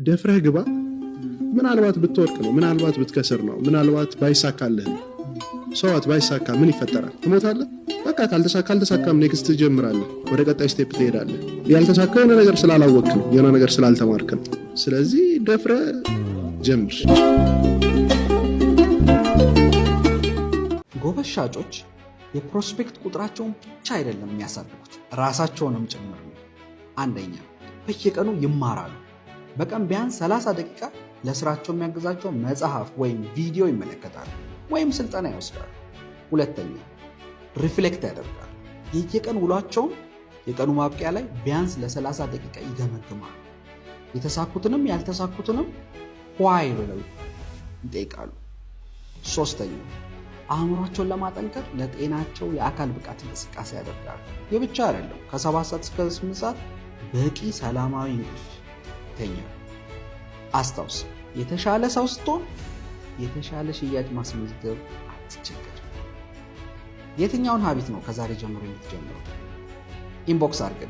ደፍረህ ግባ። ምናልባት ብትወድቅ ነው፣ ምናልባት ብትከስር ነው፣ ምናልባት ባይሳካልህ ነው። So what ባይሳካ ምን ይፈጠራል? ትሞታለህ። በቃ ካልተሳካ አልተሳካም፣ next ትጀምራለህ፣ ወደ ቀጣይ step ትሄዳለህ። ያልተሳካ የሆነ ነገር ስላላወቅክ ነው፣ የሆነ ነገር ስላልተማርክ ነው። ስለዚህ ደፍረህ ጀምር። ጎበዝ ሻጮች የ prospect ቁጥራቸውን ብቻ አይደለም የሚያሳድጉት፣ ራሳቸውንም ጭምር ነው። አንደኛ፣ በየቀኑ ይማራሉ። በቀን ቢያንስ 30 ደቂቃ ለስራቸው የሚያግዛቸው መጽሐፍ ወይም ቪዲዮ ይመለከታሉ ወይም ስልጠና ይወስዳሉ። ሁለተኛ፣ reflect ያደርጋሉ። የየቀን ውሏቸውን የቀኑ ማብቂያ ላይ ቢያንስ ለ30 ደቂቃ ይገመግማሉ። የተሳኩትንም ያልተሳኩትንም why ብለው ይጠይቃሉ። ሶስተኛ፣ አእምሯቸውን ለማጠንከር ለጤናቸው የአካል ብቃት እንቅስቃሴ ያደርጋሉ። ይህ ብቻ አይደለም፣ ከ7 ሰዓት እስከ 8 ሰዓት በቂ ሰላማዊ እንቅልፍ ይተኛሉ። አስታውስ፣ የተሻለ ሰው ስትሆን የተሻለ ሽያጭ ማስመዝገብ አትቸገርም። የትኛውን habit ነው ከዛሬ ጀምሮ የምትጀምረው? Inbox አድርገን።